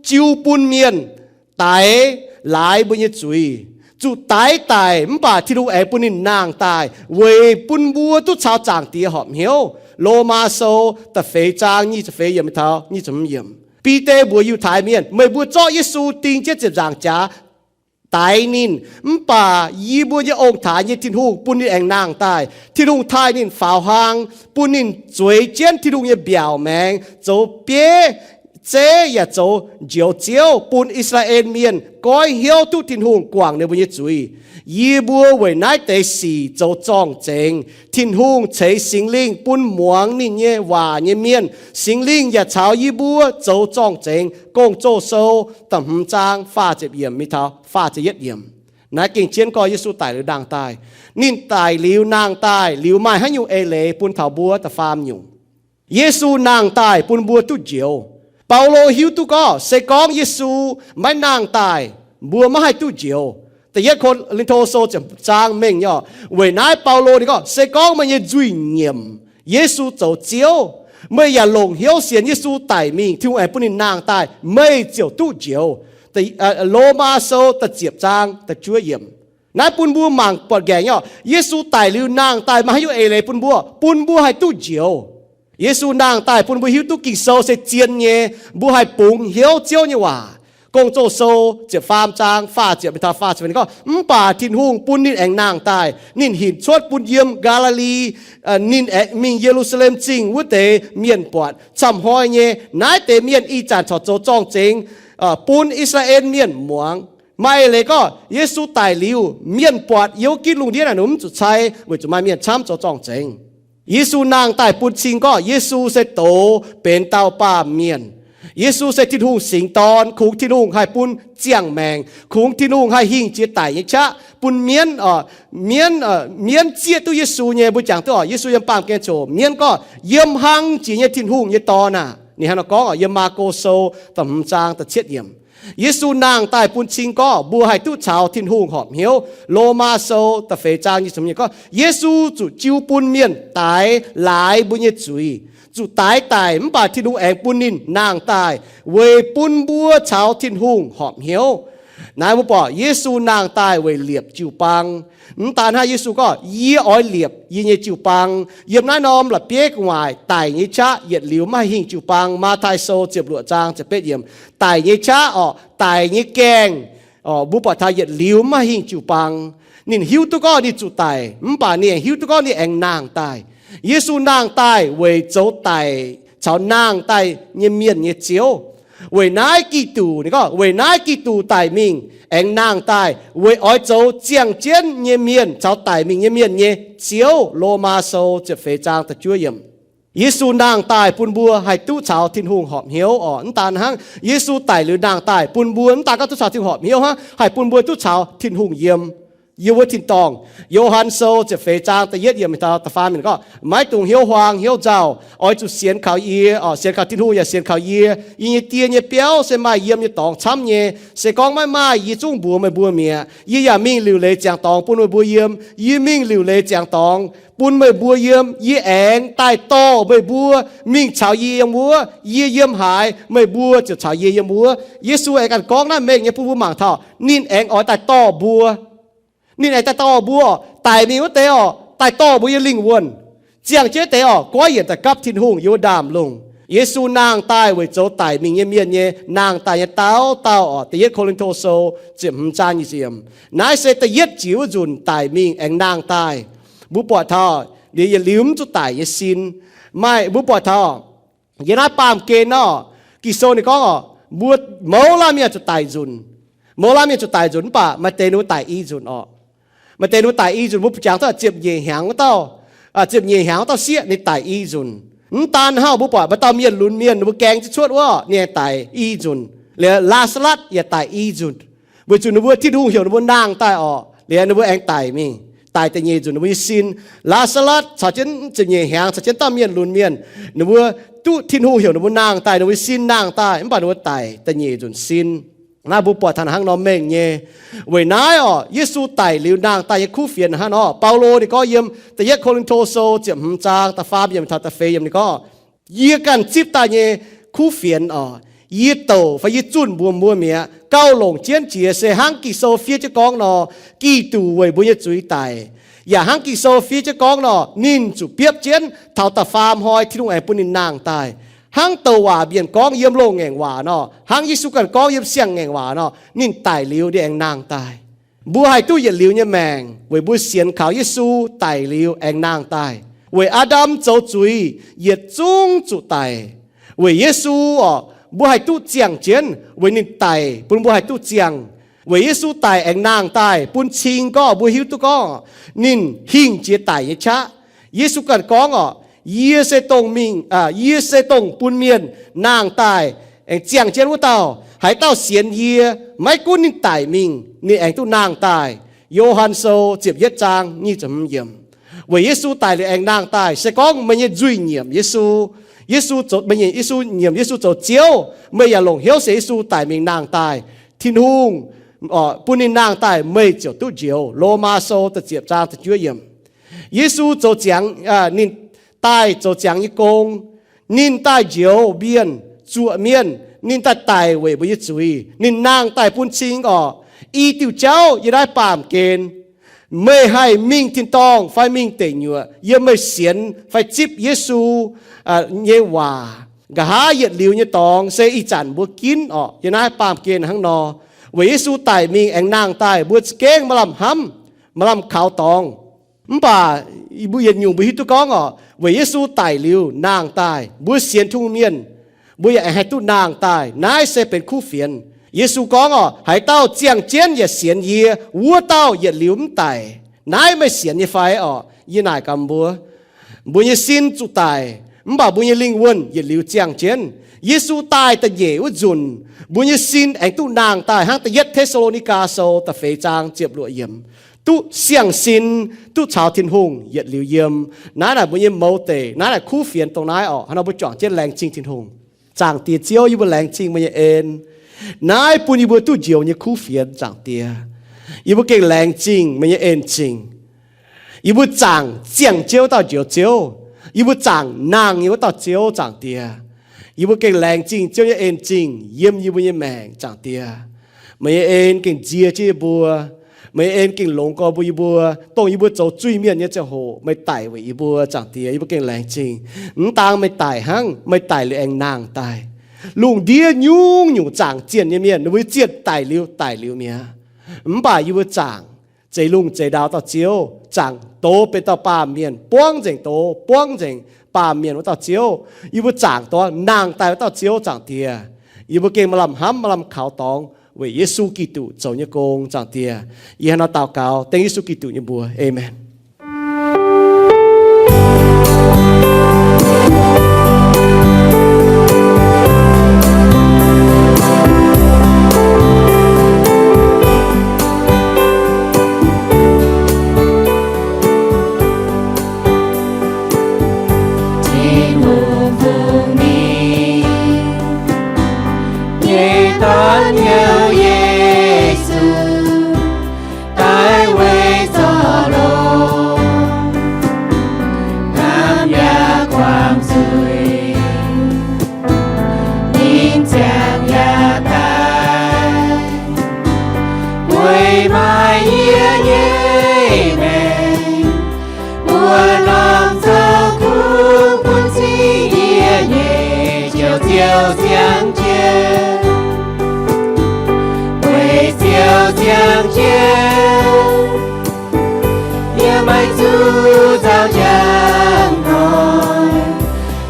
jiu bun mienh daix laaix mbuo nyei zuiz, zuqc daix daic, mv baac Tin-Hungh aengx bun ninh nangh daaih weic bun mbuo duqv caux Zaangc Diex horpc hnyouv. Lomaa Sou da'feix zaang nyic ziepc feix yiemc taux nyic ziepc hmz yiemc. Bide mbuox Yiutai Mienh, Meih mbuo zorqv Yesu ding jienv ziepc nzaangc jaax, daix ninh, mv baac yie mbuo nyei ong-taaix nyei Tin-Hungh bun ninh aengx nangh daaih. Tin-Hungh taaih ninh faaux hlang, bun ninh zueiz jienv Tin-Hungh nyei mbiaauc maengx, zoux bieiv zeiv yaac zoux njoux Ziouv, bun I^saa^laa^en Mienh goiv hnyouv duqv Tin-Hungh guangc ninh mbuo nyei zuiz. Yie mbuo weic naaiv deix sic zoux zorng-zengx. Tin-Hungh ceix Singx Lingh bun muangx ninh nyei waac nyei mienh. Singx Lingh yaac caux yie mbuo zoux zorng-zengx. Gong-Zoh Sou da'hmz zaang faah ziepc yiemc mingh taux faah ziepc yietv yiemc. Naaiv gengh jienv gorngv Yesu daic liuz nangh daaih. Ninh daic liuz nangh daaih liuz maaih haaix nyungc eix leiz bun taux mbuo? Da'faam nyungc, Yesu nangh daaih bun mbuo duqv njoux. Baulo hiuv duqv gorngv se gorngv Yesu maiv nangh daaih, mbuo maiv haih duqv njoux. Da'yietv Ko^lin^to Sou ziepc zaang mengh nyei orqc. Weic naaiv Baulo ninh gorngv, Se gorngv meih nyei nzuih nyiemc Yesu zoux Ziouv, meih yaac longc hnyouv sienx Yesu daic mingh, Tin-Hungh aengx bun ninh nangh daaih, meih ziouc duqv njoux. Lomaa Sou da'ziepc zaang da'juov yiemc. Naaiv bun mbuo mangc buatc nqaengc nyei orqc. Yesu daic liuz nangh daaih maaih haaix nyungc eix leiz bun mbuo, bun mbuo haih duqv njoux. Yesu nangh daaih bun mbuo hiuv duqv Ging-Sou se zien nyei. Mbuo haih bungx hnyouv Ziouv nyei waac. Gong-Zoh Sou ziepc faam zaang faah ziepc mingh taux faah ziepc gorngv, mv baac Tin-Hungh bun ninh aengx nangh daaih. Ninh hinc cuotv bun yiem Gaa^li^li, ninh aengx mingh Ye^lu^saa^lem Zingh wuov deix mienh buatc. Camv hnoi nyei, naaiv deix mienh ih zanc corc zoux zorng-zengx bun I^saa^laa^en Mienh muangx. Maaih leiz gorngv Yesu daic liuz, mienh buatc yiem wuov gitv lungh ndiev naaic ninh mv zuqc cai, weic zuqc maaih mienh camv zoux zorng-zengx. Yesu nangh daaih bun cing gorngv Yesu se douz benx dauh baamh mienh. Yesu se Tin-Hungh singx Dorn, kungx Tin-Hungh haih bun ziangh maengc, kungx Tin-Hungh haih hingh jiex daic nyei qaqv bun mienv, mienv, mienv zieqv duqv Yesu nyei. Mbuo jangx duqv oc, Yesu yiem baamh gen ziouc mienv gorngv, Yiem hlang jiex nyei Tin-Hungh nyei Dorn aah! Ninh hnangv nor gorngv oc, yiem Maako Sou da'hmz zaang da'cietv yiemc. Yesu nangh daaih bun cing gorngv mbuo haih duqv caux Tin-Hungh horpc hnyouv. Lomaa Sou da'feix zaang nyic ziepc hmz gorngv, Yesu zuqc jiu bun mienh daix laaix mbuo nyei zuiz, zuqc daix daic, mv baac Tin-Hungh aengx bun ninh nangh daaih weic bun mbuo caux Tin-Hungh horpc hnyouv. Naaiv mbuo buatc Yesu nangh daaih weic liepc jiu-baang. Mv daan hnangv, Yesu gorngv, Yie oix liepc yie nyei jiu-baang. Yiem naaiv norm la'bieiv gu'nguaaic daic nyei qaqv yietc liuz maiv haih hingh jiu-baang. Matv^tai Sou ziepc luoqc zaang ziepc betv yiemc. Daic nyei qaqv orqc, daic nyei gaengh, mbuo buatc taux yietc liuz maiv haih hingh jiu-baang. Ninh hiuv duqv gorngv ninh zuqc daic, mv baac ninh aengx hiuv duqv gorngv ninh aengx nangh daaih. Yesu nangh daaih weic zoux daic caux nangh daaih nyei mienh nyei Ziouv. Weic naaiv Giduc, ninh gorngv, weic naaiv Giduc daic mingh aengx nangh daaih weic oix zoux ziangh jienv nyei mienh caux daic mingh nyei mienh nyei Ziouv. Lomaa Sou ziepc feix zaang da'juov yiemc. Yesu nangh daaih bun mbuo haih duqv caux Tin-Hungh horpc hnyouv orqc. Mv daan hnangv, Yesu daic liuz nangh daaih bun mbuo mv daan gorngv duqv caux Tin-Hungh horpc hnyouv hnangv, haih bun mbuo duqv caux Tin-Hungh yiem, yiem wuov tin-dorngh. Yo^han Sou ziepc feix zaang da'yietv yiemc taux da'faam yiemc gorngv, Maiv dungx hnyouv huaang hnyouv nzauh. Oix zuqc sienx kaux yie orqc, sienx kaux Tin-Hungh yaac sienx kaux yie. Yie nyei Die nyei biauv se maaih yiem nyei dorngx camv nyei. Se gorngv maiv maaih, yie zungv mbuox meih mbuo mi'aqv. Yie yaac mingh liuc leiz ziangx dorngx bun meih mbuo yiem. Yie mingh liuc leiz ziangx dorngx bun meih mbuo yiem, yie aengx daaih dorh meih mbuo mingh caux yie yiem wuov. Yie yiem haaix, meih mbuo ziouc caux yie yiem wuov. Yesu aengx ganh gorngv naaiv mengh nyei bun mbuo mangc taux ninh aengx oix daaih dorh mbuo. Ninh aengx daaih dorh mbuo, daic mingh wuov deix orqc, daaih dorh mbuo nyei lingh wuonh. Ziangh jienv deix orqc, goiv yienc daaih gapv Tin-Hungh yiem wuov ndaamv-lungh. Yesu nangh daaih weic zoux daic mingh nyei mienh nyei nangh daaih nyei dauh dauh orqc. Da'yietv Ko^lin^to Sou ziepc hmz zaang nyic ziepc yiemc. Naaiv se da'yietv jiex wuov nzunc daic mingh aengx nangh daaih. Mbuo buatc taux liuz yietc liuz mv zuqc daic nyei sin. Maaih mbuo buatc taux yiem naaiv baamh gen nor, Ging-Sou ninh gorngv orqc, mbuo mouz laanh mienh zuqc daic nzunc. Mouz laanh mienh zuqc daic nzunc mv baac maaih deix ninh mbuo daic i nzunc orqc. Maaih deix ninh mbuo daic i nzunc, mbuo jangx duqv ziepc nyeic hnyangx wuov dauh, ziepc nyeic hnyangx wuov dauh sieqv ninh daic i nzunc. Mv daan hnangv, mbuo buatc maaih dauh mienh lunx mienh ninh mbuo gaeng jienv cuotv wuov, ninh aengx daic i nzunc. Liuz Laa^saa^latv yaac daic i nzunc, weic zuqc ninh mbuo Tin-Hungh heuc ninh mbuo nangh daaih orqc, liuz ninh mbuo aengx daic mingh, daic da'nyeic nzunc ninh mbuo nyei sin. Laa^saa^latv caux jienv ziepc nyeic hnyangx caux jienv dauh mienh lunx mienh, ninh mbuo duqv Tin-Hungh heuc ninh mbuo nangh daaih, ninh mbuo nyei sin nangh daaih, mv baac ninh mbuo daic da'nyeic nzunc sin. Naaiv mbuo buatc taux hnangv nor mengh nyei. Weic naaiv orqc, Yesu daic liuz nangh daaih nyei kuv fienx hnangv nor, Baulo ninh gorngv yiem Da'yietv Ko^lin^to Sou ziepc hmz zaang da'faam yiemc taux da'feix yiemc ninh gorngv, Yie ganh zipv daaih nyei kuv fienx orqc, yie douc fai yie zunh mbuox mbuo mi'aqv. Gauh longc jienv jiex se hnangv Ging-Sou fiev jienv gorngv nor, Giduc weic mbuo nyei zuiz daic. Yaac hnangv Ging-Sou fiev jienv gorngv nor, ninh zuqc biopv jienv, taux da'faam hnoi Tin-Hungh aengx bun ninh nangh daaih. Hnangv douc waac mienh gorngv yiem loz-ngaengc waac nor, hnangv Yesu ganh gorngv yiem siang-ngaengc waac nor, ninh daic liuz ninh aengx nangh daaih. Mbuo haih duqv yietc liuz nyei maengc weic mbuo sienx kaux Yesu daic liuz aengx nangh daaih. Weic Aa^ndam zoux zuiz, yietc zungv zuqc daic. Weic Yesu orqc, mbuo haih duqv ziangh jienv weic ninh daic bun mbuo haih duqv ziangh. Weic Yesu daic aengx nangh daaih bun cing gorngv mbuo hiuv duqv gorngv ninh hingh jiex daic nyei qaqv. Yesu ganh gorngv orqc, Yie se dongh mingh, yie se dongh bun mienh nangh daaih aengx ziangh jienv wuov dauh. Haaix dauh sienx yie, maiv gunv ninh daic mingh, ninh aengx duqv nangh daaih. Yo^han Sou ziepc yietv zaang nyic ziepc hmz yiemc. Weic Yesu daic liuz aengx nangh daaih se gorngv meih nyei nzuih nyiemc Yesu, Yesu zoux, meih nyiemc Yesu, nyiemc Yesu zoux Ziouv, meih yaac longc hnyouv sienx Yesu daic mingh nangh daaih, Tin-Hungh bun ninh nangh daaih meih ziouc duqv njoux. Lomaa Sou da'ziepc zaang da'juov yiemc. Yesu zoux ziangx, ninh daaih zoux ziangx nyei gong. Ninh daaih njoux mienh, zuoqc mienh, ninh daaih daic weic mbuo nyei zuiz, ninh nangh daaih bun cing orqc, i diuh jauv yiem naaiv baamh gen. Meih haih mingh tin-dorngh fai mingh deic nyuoqc yiem meih sienx fai zipv Yesu nyei waac. Nqa'haav yietc liuz nyei dorngx se ih zanc mbuo ginv orqc, yiem naaiv baamh gen hnangv nor. Weic Yesu daic mingh aengx nangh daaih, mbuo za'gengh maaih lamh hnamv, maaih lamh kaux dorngx. Mv baac mbuo yietc nyungc mbuo hiuv duqv gorngv orqc, weic Yesu daic liuz nangh daaih, mbuo sienx Tin-Hungh mienh, mbuo yaac aengx haih duqv nangh daaih. Naaiv se benx kuv fienx. Yesu gorngv orqc, haaix dauh ziangh jienv yaac sienx yie, wuov dauh yietc liuz mv daic. Naaiv meih sienx nyei fai orqc? Yie naaic gaax mbuo, mbuo nyei sin zuqc daic, mv baac mbuo nyei lingh wuonh yietc liuz ziangh jienv. Yesu daaih da'nyeic wuov nzunc, mbuo nyei sin aengx duqv nangh daaih hnangv da'yietv Te^saa^lo^ni^gaa Sou da'feix zaang ziepc luoqc yiemc, duqv siang-sin, duqv caux Tin-Hungh yietc liuz yiem. Naaiv naaic mbuo nyei mouz deic, naaiv naaic kuv fienx dongh naaiv orqc. Hnangv nor mbuo juangc jienv laengz zingh Tin-Hungh. Zaangc Diex Ziouv, yie mbuo laengz zingh meih nyei en. Naaiv bun yie mbuo duqv njoux nyei kuv fienx, Zaangc Diex. Yie mbuo gengh laengz zingh meih nyei en-zingh. Yie mbuo zaangc ziangh jienv wuov dauh Njoux Ziouv. Yie mbuo zaangc nangh nyei wuov dauh Ziouv, Zaangc Diex. Yie mbuo gengh laengz zingh Ziouv nyei en-zingh yiem yie mbuo nyei maengc, Zaangc Diex. Meih nyei en gengh nzie jienv yie mbuo. Meih nyei en gengh longx gorx mbuo yie mbuo, dongh yie mbuo zoux zuiz-mienh nyei ziangh hoc meih daic weic yie mbuo, Zaangc Diex. Yie mbuo gengh laengz zingh. Mv daan meih daic hnangv, meih daic liuz aengx nangh daaih. Lungh ndiev nyungc-nyungc zaangc zienh nyei mienh, ninh mbuo zienh daic liuz, daic liuz mi'aqv. Mv baac yie mbuo zaangc zeix lungh zeix ndau dauh Ziouv, zaangc doz benx dauh baamh mienh, buangv nzengc doz, buangv nzengc baamh mienh wuov dauh Ziouv. Yie mbuo zaangc doz nangh daaih wuov dauh Ziouv, Zaangc Diex. Yie mbuo gengh maaih lamh hnamv, maaih lamh kaux dorngx weic Yesu Giduc zoux nyei gong, Zaangc Diex. Yie hnangv nor daux gaux dengv Yesu Giduc nyei mbuox. Aamen. Tin-Hungh fungx ninh nyei Dorn-Youz Yesu daaih weic zorc longx, hnamv yaac kuangx zuiz, ninh ziangh yaac daic, weic maaih yie nyei maengc. Mbuo longc zoux kuv bun cing yie nyei Njoux Ziouv ziangh jienv, weic Ziouv ziangh jienv. Yie maiv zuqc zaux njang hnoi,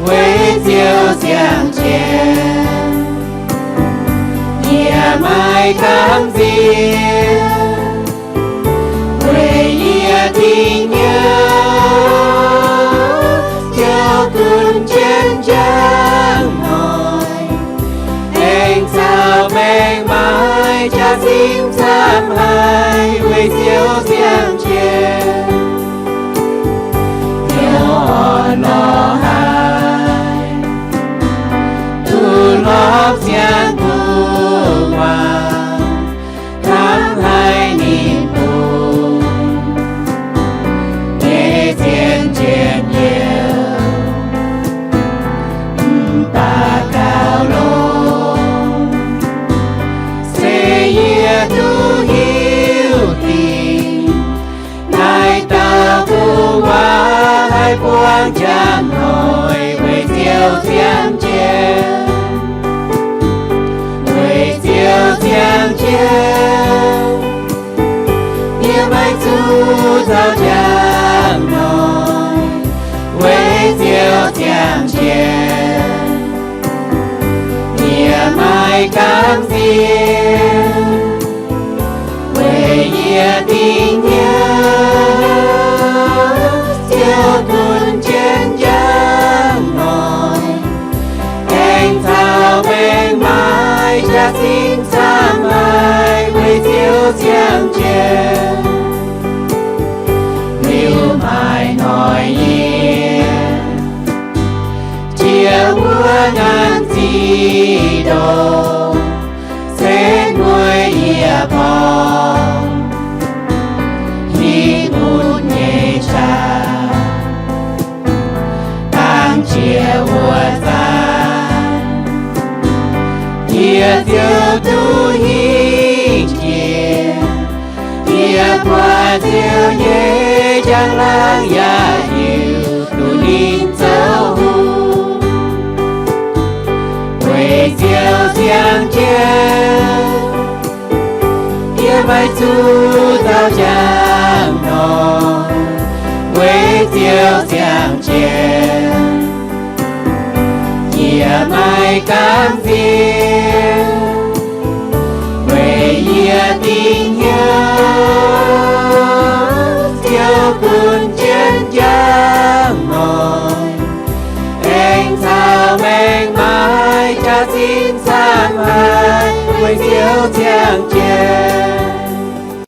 weic Ziouv ziangh jienv. Yie maiv gamh nziex, weic yie dingc hnyouv Ziouv gunv jienv njang hnoi, aengx caux maengc maaiz jaax-zinh camv haic, weic Ziouv ziangh jienv. Ziouv orn lorz haic, duqv lorz ziangx gu'nguaaz, hnamv haic ninh mbuo nyei zien njien-youh. Mv baac gauh longx se yie duqv hiuv dingc, naaiv dauh gu'nguaaz haih buangv njang hnoi, weic Ziouv ziangh jienv, weic Ziouv ziangh jienv. Yie maiv zuqc zaux njang hnoi, weic Ziouv ziangh jienv. Yie maiv gamh nziex, weic yie dingc hnyouv Ziouv gunv jienv njang hnoi, aengx caux maengc maaiz jaax-zinh camv haic, weic Ziouv ziangh jienv. Liuz maaih hnoi yie jiex wuov nyaanh ziqc ndoqc, setv mueiz yie borngz, hiv bun nyei qaqv, dangv jiex wuov zanc, yie ziouc duqv hingh jiex. Yie mbuo Ziouv nyei njang-laangc yaac hiuv duqv ninh zoux hungh, weic Ziouv ziangh jienv. Yie maiv zuqc zaux jangx nor, weic Ziouv ziangh jienv. Yie maiv gaamv fiev, weic yie dingc hnyouv Ziouv bun jienv njang-laangc, aengx caux maengc maaiz jaax-zinh camv haic, weic Ziouv ziangh jienv.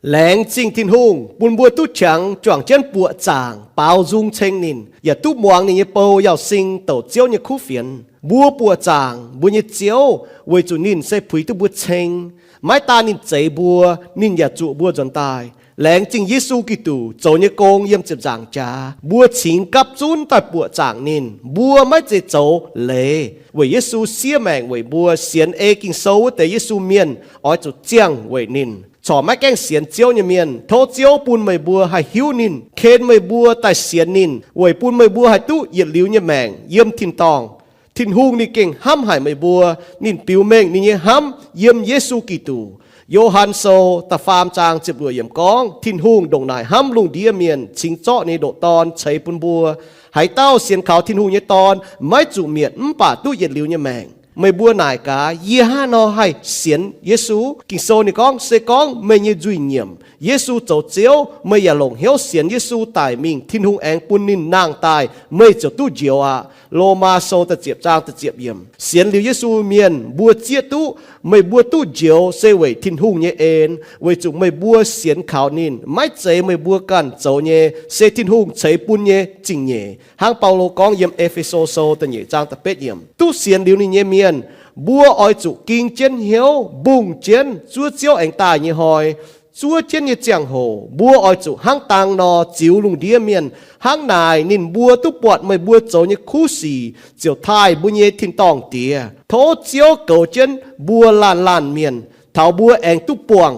Laengz zingh Tin-Hungh bun mbuo duqv qangx juangc jienv buoqc zaangc baaux nzung ceng ninh, yaac duqv muangx ninh nyei bou Yauh Sing douc Ziouv nyei kuv fienx. Mbuo buoqc zaangc mbuo nyei Ziouv weic zuqc ninh se puix duqv mbuo ceng. Maiv daan ninh zeix mbuo, ninh yaac zuoqc mbuo nzuonx daaih. Laengz zingh Yesu Giduc zoux nyei gong yiem ziepc nzaangc jaax, mbuo cingx gapv zunv daaih buoqc zaangc ninh. Mbuo maiv zeiz zoux leiz, weic Yesu siev maengc weic mbuo. Sienx ei Ging-Sou wuov deix Yesu mienh oix zuqc ziangh weic ninh. Corc maiv gaengh sienx Ziouv nyei mienh, tov Ziouv bun meih mbuo haih hiuv ninh, ken meih mbuo daaih sienx ninh, weic bun meih mbuo haih duqv yietc liuz nyei maengc yiem tin-dorngh. Tin-Hungh ninh gengh hnamv haic meih mbuo. Ninh biux mengh ninh nyei hnamv yiem Yesu Giduc. Yo^han Sou da'faam zaang ziepc luoqc yiemc gorngv, Tin-Hungh ndongc naaic hnamv lungh ndiev mienh, cingx zorqv ninh nyei ndoqc Dorn ceix bun mbuo. Haaix dauh sienx kaux Tin-Hungh nyei Dorn maiv zuqc mietc, mv baac duqv yietc liuz nyei maengc. Meih mbuo naaic gaax, yie hnangv haaix nor haih sienx Yesu? Ging-Sou ninh gorngv, se gorngv meih nyei nzuih nyiemc, Yesu zoux Ziouv, meih yaac longc hnyouv sienx Yesu daic mingh, Tin-Hungh aengx bun ninh nangh daaih, meih ziouc duqv njoux aqv. Lomaa Sou da'ziepc zaang da'ziepc yiemc. Sienx liuz Yesu mienh mbuo zieqv duqv, meih mbuo duqv njoux se weic Tin-Hungh nyei en, weic zuqc meih mbuo sienx kaux ninh. Maiv zeiz meih mbuo ganh zoux nyei, se Tin-Hungh ceix bun nyei zingh nyeic. Hnangv Baulo gorngv yiem E^fe^so Sou da'nyeic zaang da'betv yiemc. Duqv sienx liuz ninh nyei mienh, mbuo oix zuqc ging jienv hnyouv, mbungh jienv zuov Ziouv aengx daaih nyei hnoi, zuov jienv nyei ziangh hoc, mbuo oix zuqc hnangv dang nor ziux lungh ndiev mienh. Hnangv naaic ninh mbuo duqv buatc meih mbuo zoux nyei kuv sic ziouc taaih mbuo nyei tin-dorngh Diex. Tov Ziouv goux jienv mbuo laanh laanh mienh, taux mbuo aengx duqv buangh